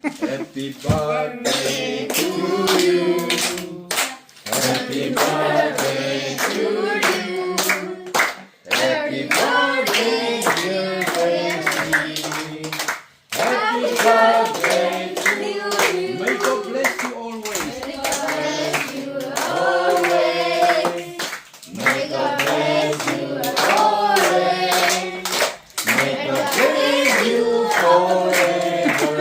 Happy birthday to you. Happy birthday to you. Happy birthday, dear Gracie. Happy birthday to you. May God bless you always. Always. May God bless you always. May God bless you forever.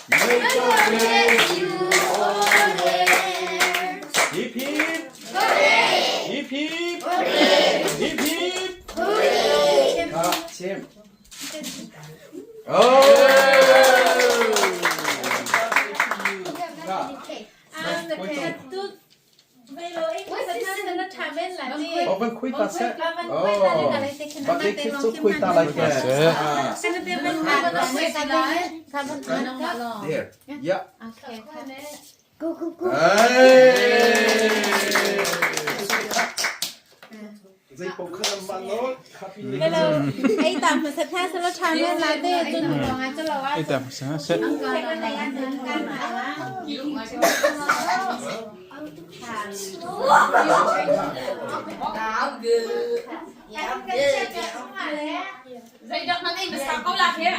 May God bless you always. Hip hip. Hip hip. Hip hip. Kha chem. Oh! There. Yeah. Go, go, go. Hey! Zei paoh kha nan mah nawl. Ei tam hmasa hna selaw ṭha men lai te cun Ei tam hmasa hna seh. Zeidak nan ei hmasa ko la he.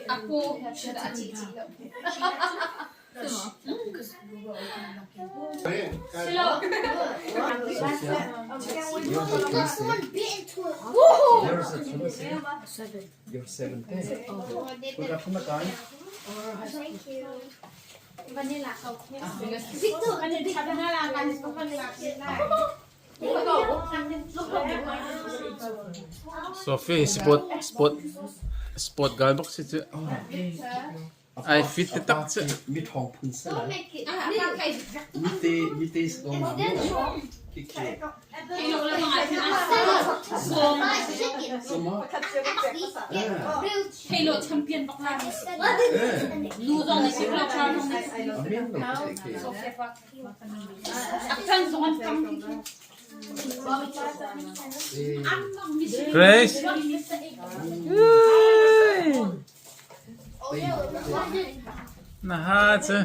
Aku You're 17. Sophie sport sport sport gal bak si cu. Ai fit taktak cu. Mi ṭhawng phun si lai. Mite mite si ko ma. Kike. Sama. Halo champion bak la. Nu zong nih si lo char zong nih. Amin lo kike. Aktan zong an kam. Grace. Na ha cu.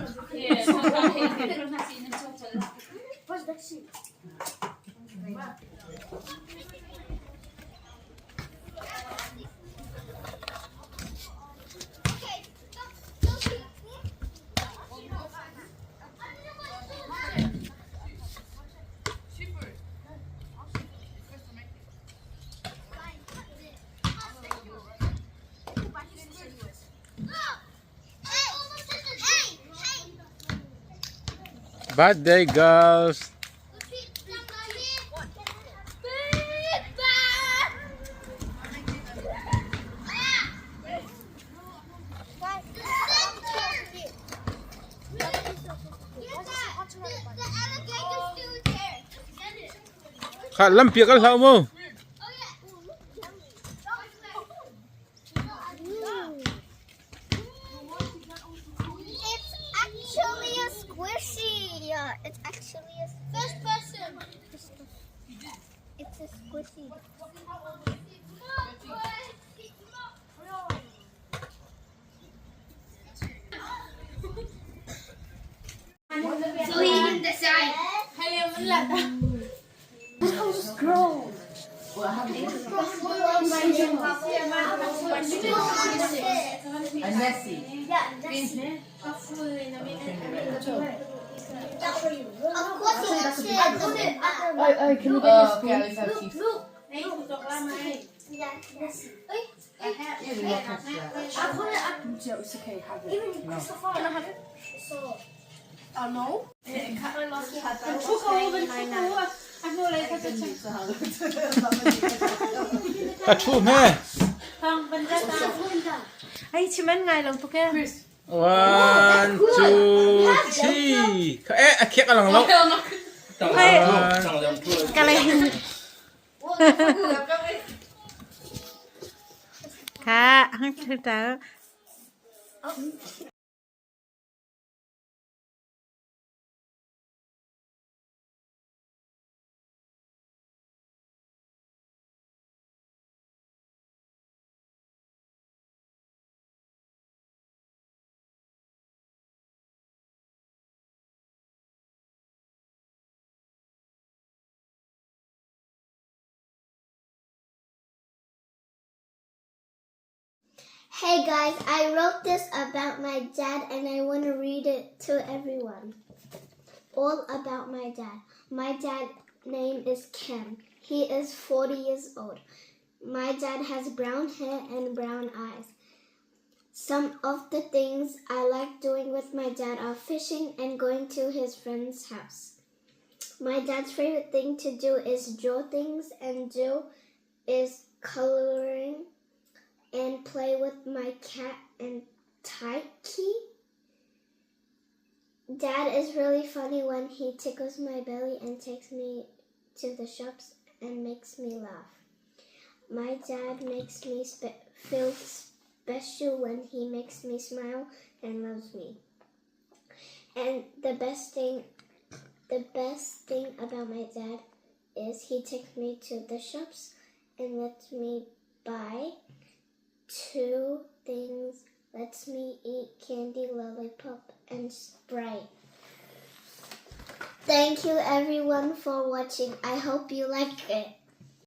Birthday girls. Kha lampi kal hlah mu. It's actually a squishy. Yeah, it's actually a first person. It's a squishy. So he can decide. Yeah, Nessie. Of course he has it. Oh, can you get your spoon? Look, yeah, Nessie. It's okay, have it. Even Christopher. Can I have it? So, Oh, no. Ka ṭhu hme. Ai chiman ngai lo tuk e. One, two, three. Kha eh a khiak a lang lo. Ai ka le Kha hang thu ta. Hey guys, I wrote this about my dad and I want to read it to everyone. All about my dad. My dad name is Ken. He is 40 years old. My dad has brown hair and brown eyes. Some of the things I like doing with my dad are fishing and going to his friend's house. My dad's favorite thing to do is draw things and do is coloring and play with my cat and Taiki. Dad is really funny when he tickles my belly and takes me to the shops and makes me laugh. My dad makes me spe- feel special when he makes me smile and loves me. And the best thing the best thing about my dad is he takes me to the shops and lets me buy two things, lets me eat candy, lollipop, and Sprite. Thank you everyone for watching. I hope you like it.